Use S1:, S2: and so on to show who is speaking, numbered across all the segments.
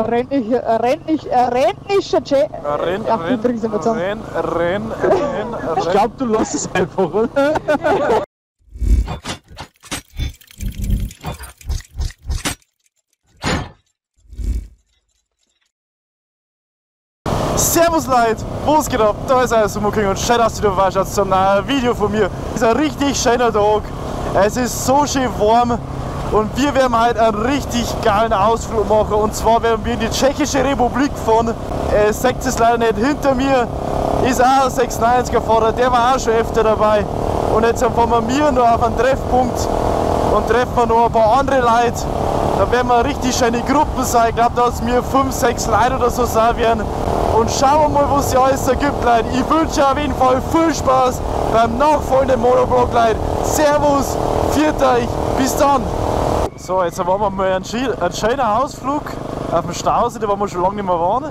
S1: Rennischer J.
S2: Renn.
S3: Ich glaube, du lässt es einfach, oder?
S2: Servus Leute, was geht ab? Da ist euer Sumo King und schön, dass ihr dabei schaut zum neuen Video von mir. Es ist ein richtig schöner Tag, es ist so schön warm und wir werden heute einen richtig geilen Ausflug machen. Und zwar werden wir in die Tschechische Republik fahren. Es seht es leider nicht, hinter mir ist auch ein 96er Fahrer, der war auch schon öfter dabei. Und jetzt fahren wir noch auf einen Treffpunkt und treffen wir noch ein paar andere Leute. Da werden wir richtig schöne Gruppen sein. Ich glaube, dass wir 5, 6 Leute oder so sein werden. Und schauen wir mal, was sich alles ergibt, Leute. Ich wünsche auf jeden Fall viel Spaß beim nachfolgenden Motovlog, Leute. Servus, viert euch, bis dann. So, jetzt haben wir mal einen schönen Ausflug auf dem Stausee, da waren wir schon lange nicht mehr waren.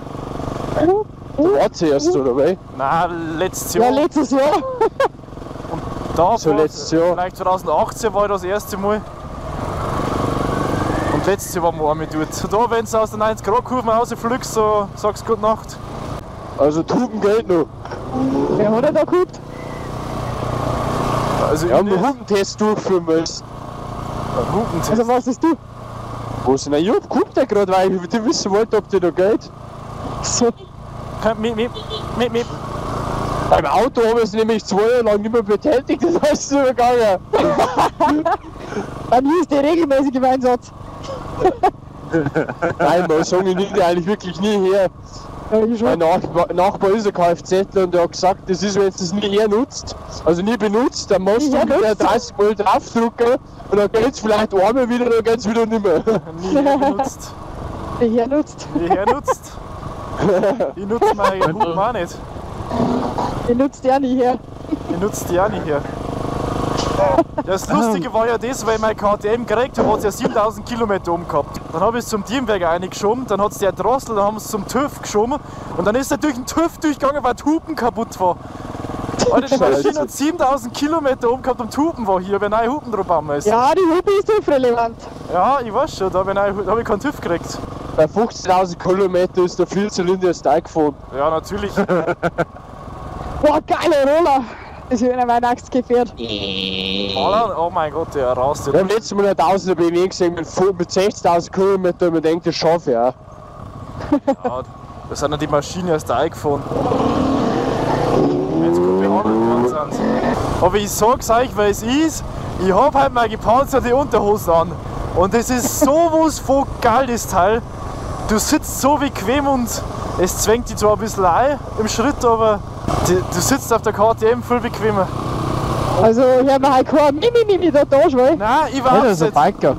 S3: Du warst erst, oder wie?
S2: Nein, letztes Jahr.
S1: Ja, letztes Jahr.
S2: Und da
S3: so letztes Jahr.
S2: Vielleicht 2018 war ich das erste Mal. Und letztes Jahr waren wir auch mit dort. Da, wenn du aus der 90-Grad-Kurve rausfliegst, so sagst du gute Nacht.
S3: Also Tuben geht noch.
S1: Wer hat er da gehupt?
S2: Also
S3: wir haben einen Hupentest durchführen müssen.
S2: Ein Hupentest?
S1: Also was ist du?
S3: Was denn? Ich hab gehupt ja gerade, weil ich wissen wollte, ob der noch geht.
S1: So.
S2: Mit.
S3: Beim Auto habe ich es nämlich 2 Jahre lang nicht mehr betätigt, das heißt, es ist übergegangen.
S1: Bei mir ist der regelmäßig im Einsatz.
S3: Nein, mal sagen, ich nehme die eigentlich wirklich nie her.
S1: Ja,
S3: mein Nachbar ist ein Kfzler und der hat gesagt, das ist, wenn du es nie hernutzt, also nie benutzt, dann musst du wieder 30 Mal draufdrücken und dann geht es vielleicht einmal wieder, dann geht es wieder nicht mehr.
S2: Nie hernutzt.
S1: Nie hernutzt.
S2: Nie hernutzt. Ich nutze meine Hupen auch nicht.
S1: Ich nutze die auch nicht her.
S2: Ich nutze die auch nicht her. Das Lustige war ja das, weil ich mein KTM gekriegt habe, hat es ja 7000 Kilometer umgehabt. Dann habe ich es zum Teamwerk reingeschoben, dann hat es der Drossel, dann haben sie es zum TÜV geschoben und dann ist er durch den TÜV durchgegangen, weil die Hupen kaputt war. Alter, die Maschine hat 7000 Kilometer umgehabt und die Hupen war hier, wenn neue Hupen drauf bauen müssen.
S1: Ja, die Hupe ist TÜV-relevant.
S2: Ja, ich weiß schon, da habe ich keinen TÜV gekriegt.
S3: Bei 15.000 Kilometer ist der Vierzylinder erst eingefahren.
S2: Ja, natürlich.
S1: Boah, geiler Roller! Das ist einer meiner Angstgefährt.
S2: Oh mein Gott, der raus.
S3: Wir haben letztes Mal einen 1000er BMW gesehen mit 60.000 Kilometern und man denkt, das schaffe ich auch.
S2: Ja, da sind ja die Maschinen erst eingefahren. Jetzt gut behandelt worden sind. Aber ich sag's euch, weil es ist, ich hab halt meine gepanzerte Unterhose an. Und das ist sowas von geil, das Teil. Du sitzt so bequem und es zwängt dich zwar ein bisschen ein im Schritt, aber du sitzt auf der KTM viel bequemer.
S1: Also ich habe mir halt kein Mimi da da, weil.
S2: Nein, ich weiß
S3: nicht. Das ist ein Biker.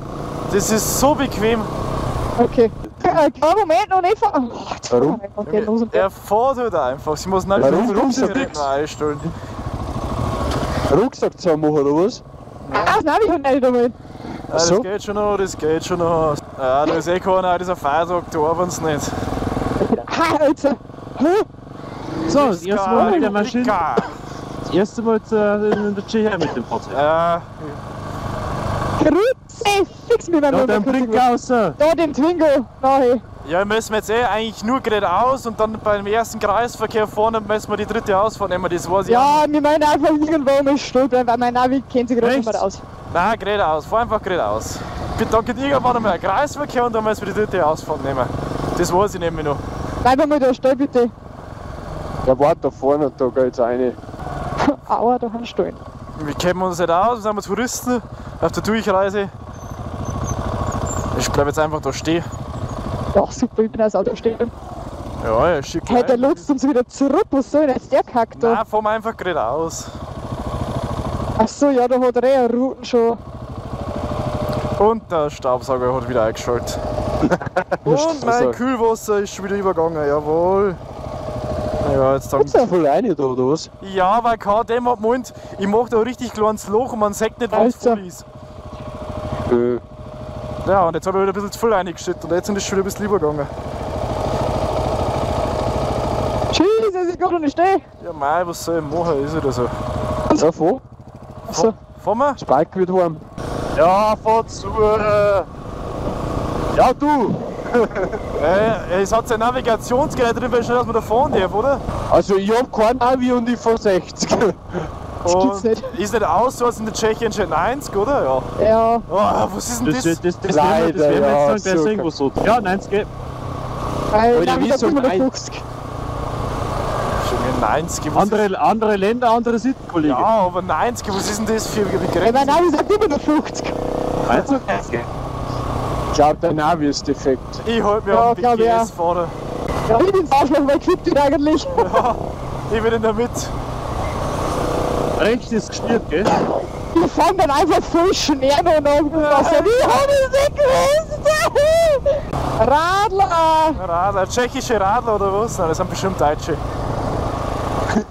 S2: Das ist so bequem.
S1: Okay. Kleinen Moment noch nicht fahren. Oh,
S3: warum?
S1: Okay, los und
S2: er fährt halt einfach. Sie muss nicht
S3: Warum
S2: einstellen.
S3: Rucksack zusammen machen, oder was?
S1: Ah, nein, ich kann nicht einmal.
S2: Ja, das geht schon noch, das geht schon noch. Ja, da ist eh keiner, das ist ein Feiertag, da arbeiten sie nicht.
S1: Ha, Alter!
S4: So, das erste Mal mit der Maschine. Das erste Mal in der Tschechei mit dem Fahrzeug.
S2: Ja.
S1: Grüezi, fix mit meinem
S4: Da den Blinker raus.
S1: Da den Twingo, nahe.
S2: Ja, müssen wir jetzt eh eigentlich nur geradeaus und dann beim ersten Kreisverkehr vorne müssen wir die dritte Ausfahrt nehmen, das weiß ich
S1: ja, auch. Wir meinen einfach irgendwo mal stehen bleiben, weil mein Navi kennt sich gerade nicht mehr aus.
S2: Nein, geradeaus, fahr einfach geradeaus. Da geht irgendwann einmal ein Kreisverkehr und dann müssen wir die dritte Ausfahrt nehmen. Das weiß ich nämlich noch.
S1: Bleib mal da stehen, bitte.
S3: Der wart da vorne und da geht's rein.
S1: Aua, da haben wir.
S2: Wir kennen uns nicht aus, wir sind Touristen auf der Durchreise. Ich bleib jetzt einfach da stehen.
S1: Ja, super, ich bin aufs Auto stehen.
S2: Ja, ja, schick.
S1: Hey, der lotst uns wieder zurück, was soll denn jetzt der Kack da?
S2: Nein, fahren wir einfach geradeaus.
S1: Ach so, ja, da hat er eh Routen schon.
S2: Und der Staubsauger hat wieder eingeschaltet. Und mein Kühlwasser ist schon wieder übergegangen, jawohl. Ja, jetzt dann.
S3: Ist ja voll rein da, oder was?
S2: Ja, weil KTM hat gemeint, ich mach da ein richtig kleines Loch und man sieht nicht, was voll ist. Ja, und jetzt habe ich wieder ein bisschen zu viel reingeschüttet und jetzt ist es schon wieder ein bisschen übergegangen.
S1: Tschüss, ich kann noch nicht stehen.
S2: Ja, mei, was soll ich machen? Ist oder so.
S3: Ja, fahr.
S1: So.
S2: Fahren wir?
S3: Das Bike wird warm. Ja, fahr zu. Ja, du!
S2: Es hat sein Navigationsgerät drin, weil schnell, dass man da fahren darf, oder?
S3: Also ich hab kein Navi und ich fahr 60.
S1: Das gibt's nicht.
S2: Ist nicht aus, so als in der Tschechien schon 90, oder? Ja.
S1: Ja.
S2: Oh, was ist denn das?
S4: Das werden wir jetzt sagen, der ist irgendwo so. Ja, 90.
S1: Weil Navi sagt immer noch 50.
S2: Schon 90.
S4: Andere Länder, andere Sitten, Kollege.
S2: Ja, aber 90, was ist denn das für Begriff?
S1: Ja, mein Navi sagt immer noch 50.
S4: 90?
S3: Ich glaube, der Navi ist defekt.
S2: Ich halte mir am BGS-Fahrer.
S1: Ja, ich bin's Arschloch, weil klippt ihn eigentlich.
S2: Ja, ich bin in der Mitte.
S4: Rechts ist gespielt, gell?
S1: Die fahren dann einfach voll schnell und irgendwas. Ja. Ich hab es nicht gewusst! Radler!
S2: Radler, tschechische Radler oder was? Nein, das sind bestimmt Deutsche.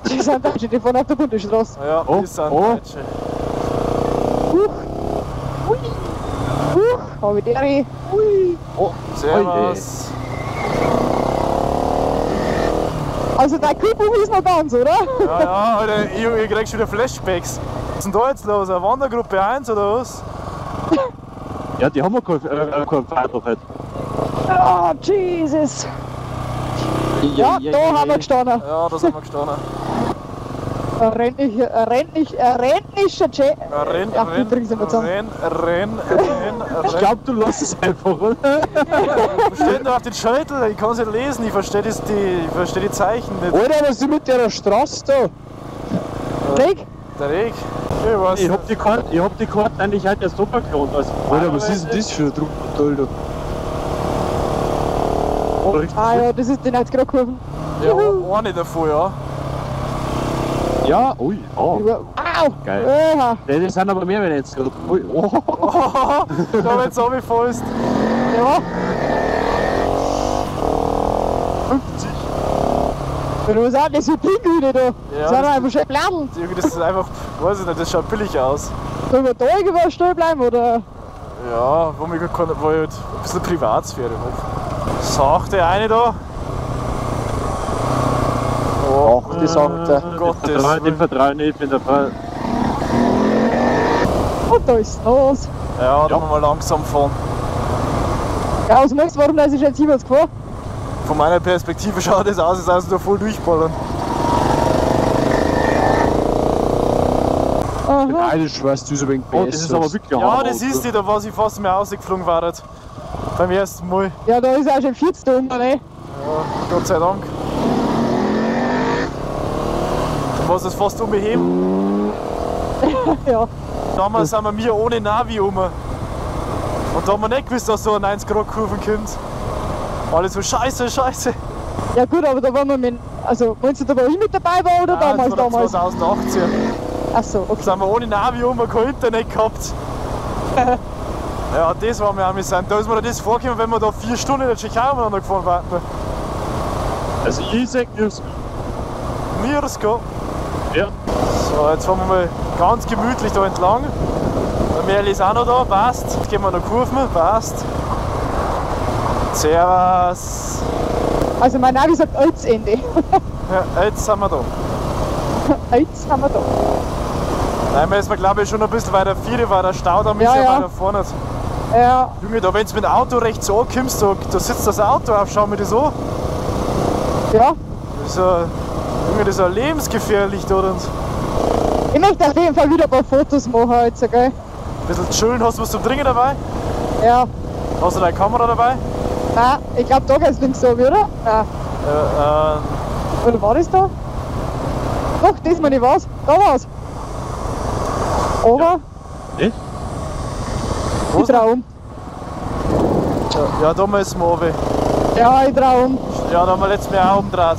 S1: Die sind Deutsche, die fahren auf der Bundesstraße.
S2: Ja, die sind Deutsche.
S1: Huch! Hui! Huch! Hab ich die. Hui!
S4: Oh,
S2: servus!
S1: Also dein Kupplung ist noch ganz, oder?
S2: Ja, ja, Alter, ich krieg schon wieder Flashbacks. Was ist denn da jetzt los? Eine Wandergruppe 1 oder was?
S4: Ja, die haben wir keinen Feiertag heute.
S1: Oh, Jesus! Ja, da haben wir gestanden.
S2: Ja, da sind wir gestanden.
S1: Rentnischer J.
S4: Ich glaube, du lässt es einfach, oder?
S2: Was steht denn da auf den Schädel? Ich kann es nicht lesen, ich verstehe die Zeichen nicht.
S3: Alter, was ist mit der Straße da?
S1: Reg?
S2: Der Reg? Ich weiß
S4: ich hab die Karten eigentlich halt erst runtergelohnt. Also,
S3: Alter, was ist denn das für ein Druckmodell da?
S1: Ah ja, das ist die 90 Grad Kurven.
S2: Ja, eine davon, ja.
S4: Ja, ui, oh.
S1: Au!
S4: Geil. Ja. Das sind aber mehr, wenn jetzt gerade. Ui, oh.
S2: Oh, da wird's runtergefallen.
S1: Ja.
S4: 50.
S1: Du musst auch nicht so Pinguine da. Das sind einfach schön Bladeln.
S2: Das ist einfach, weiß ich nicht, das schaut billig aus.
S1: Sollen wir da irgendwo stehen bleiben, oder?
S2: Ja, wo ich halt ein bisschen Privatsphäre habe. Sagt der eine da?
S3: Oh, ach, die sagt er.
S2: Gottes
S4: Willen. Dem vertraue ich, bin dabei.
S1: Und da ist los.
S2: Ja, da müssen wir langsam fahren.
S1: Ja, was meinst du, warum ist jetzt jemand gefahren?
S2: Von meiner Perspektive schaut es aus, als würde da voll durchballern.
S3: Nein, das schweißt du so wenig
S4: besser. Oh, das ist aber wirklich
S2: ja, das ist die, da war ich fast mehr rausgeflogen war. Beim ersten Mal.
S1: Ja, da ist auch schon 40 da unten, ne?
S2: Ja, Gott sei Dank. Du warst das fast unbeheben.
S1: Ja.
S2: Damals sind wir ohne Navi um. Und da haben wir nicht gewusst, dass so eine 90 Grad Kurven kommt. Alle so scheiße, scheiße.
S1: Ja gut, aber da waren wir mit. Also meinst du, da war ich mit dabei war oder
S2: nein,
S1: damals?
S2: Das war 2018.
S1: Ach so, okay.
S2: Da sind wir ohne Navi um, kein Internet gehabt. Ja, das war mir amüsant. Da ist mir das vorgekommen, wenn wir da 4 Stunden in der Tschechei umeinander gefahren waren.
S4: Also ich sag Nirsko.
S2: Nirsko?
S4: Ja.
S2: So, jetzt fahren wir mal ganz gemütlich da entlang. Der Merli ist auch noch da, passt. Jetzt gehen wir noch Kurven, passt. Servus.
S1: Also mein Navi sagt Ende.
S2: Ja, jetzt sind wir da.
S1: Jetzt sind wir da.
S2: Nein, wir ist glaube ich schon ein bisschen weiter vorne, weil der Staudamm ist ja weiter vorne.
S1: Ja.
S2: Junge, da wenn du mit dem Auto rechts ankommst, da sitzt das Auto auf, schau mir das an.
S1: Ja.
S2: Das ist ja, Junge, das ist ja lebensgefährlich da. Und
S1: ich möchte auf jeden Fall wieder ein paar Fotos machen jetzt, okay?
S2: Ein bisschen chillen, hast du was zum Trinken dabei?
S1: Ja.
S2: Hast du deine Kamera dabei?
S1: Nein, ich glaube da geht's links oben, oder? Nein. Oder war das da? Doch, das meine ich was. Da war's. Aber.
S4: Ja.
S1: Ich trau um.
S2: Ja, da müssen wir runter.
S1: Ja, ich trau um.
S2: Ja, da haben wir letztes Mal auch umgedreht.